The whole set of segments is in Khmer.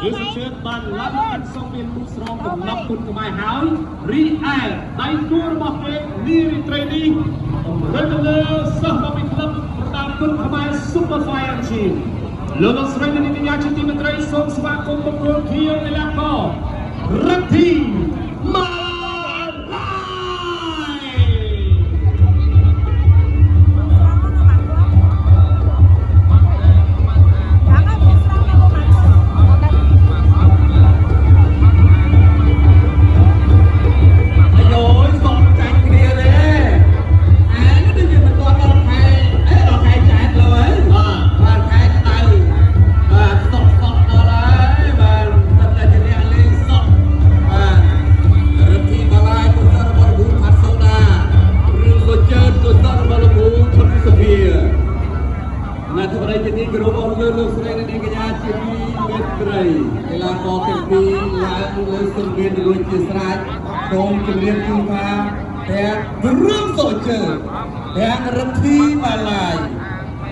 ឬសុជឿនបានឡើងកាន់សង្វៀនគូស្រងកំណប់គុណខ្មែរហើយរីឯដៃគូរបស់គេនារីត្រីនេះតម្រូវទៅលើសិស្សមកពីក្លឹបប្រដាល់គុណខ្មែរ Super Fire Team លោកលោកស្រីនិងអ្នកកញ្ញាជាទីមេត្រីសូមស្វាគមន៍បុគ្គលខៀវកីឡាកររដ្ឋីម៉ាឡៃ អាយយសុំចាញ់គ្នាទេអានេះដូចជាមិនទាន់ដល់ខែអេដល់ខែចែកលើហើយបាទបាទខែក្តៅបាទសក់សក់ដល់ហើយបាទតែតែជាអ្នកលេងសក់បាទរដ្ឋីបាឡាយកុសលរបស់លោកគ្រូផាត់សូដាឬក៏ជើនកុសលរបស់លោកគ្រូឈុនសុភាណាធិបតីជាទីគោរពអរលោកស្រីនិងអ្នកកញ្ញាជាទីមេត្រីកីឡាករទាំងពីរឡើងលើសង្វៀនរួចជាស្រេចសូមជម្រាបជូនថាទាំងគ្រឿងសជើទាំងរដ្ឋីបាឡាយ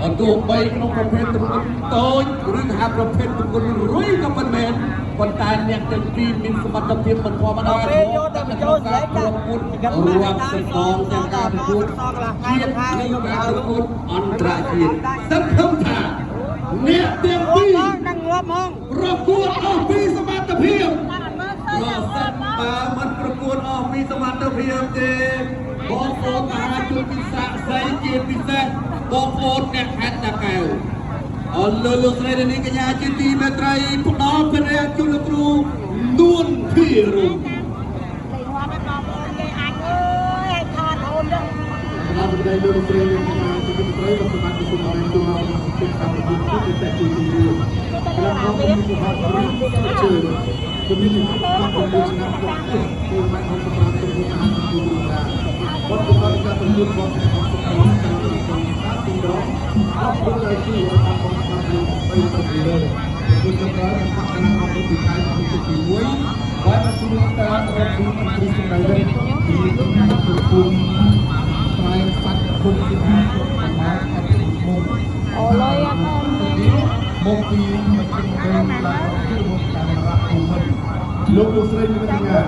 អត់ទោះបីក្នុងប្រភេទទម្ងន់តូចឬហៅប្រភេទទម្ងន់រុយក៏មិនមែនប៉ុន្តែអ្នកទាំងពីរមានសមត្ថភាពមិនធម្មតា ពេលយកតែបញ្ចូលស្លេក ប្រកួតរាប់សកលទាំងការប្រកួតជាតិនិងការប្រកួតអន្តរជាតិសង្ឃឹមថាអ្នកទាំងពីរ ដឹងងាប់ហ្មង ប្រកួតអស់ពីសមត្ថភាពប្រសិនបើមិនប្រកួតអស់ពីសមត្ថភាពទេបងប្អូនមហាជនពិសាសីជាពិសេសបងប្អូនអ្នកខេត្តតាកែវអរលោកលោកស្រីនិងនាងកញ្ញាជាទីមេត្រីផ្ដល់ព្រះជូនលោកគ្រូនួនភីរុំ លេងងាប់បងប្អូនគេអញអើយឲ្យថតអូនចឹង គណៈបដិលោកស្រីនិងកញ្ញាជាទីមេត្រីក៏សម្បត្តិគុណអរគុណដល់គុណកម្មវិធីពិសេសទីជំរាបគណៈអង្គមានសុខភាពជឿជំនាញ16ឆ្នាំគ្រប់គឺបាន65ជំនួសអាហារគូរូតាបទពិសោធន៍ការប្រយុទ្ធរបស់គណៈអង្គការតាំងពីក្នុងការទីដងដល់ព្រឹត្តិការណ៍របស់អង្គការ3ទៅលើគុណចម្រើនបកគណៈអង្គពីខែទី1ហើយបានស្រួលតាមរដ្ឋមន្ត្រីសម្ដែងពីគុណ ត្រែងសាច់គុំសិហាគ្រប់ប្រមាណអត់មុំ អូលុយអត់ មកពីមជ្ឈមណ្ឌលឡើងពីរបស់កាមេរ៉ាភូមិលោកលោកស្រីនិងកញ្ញា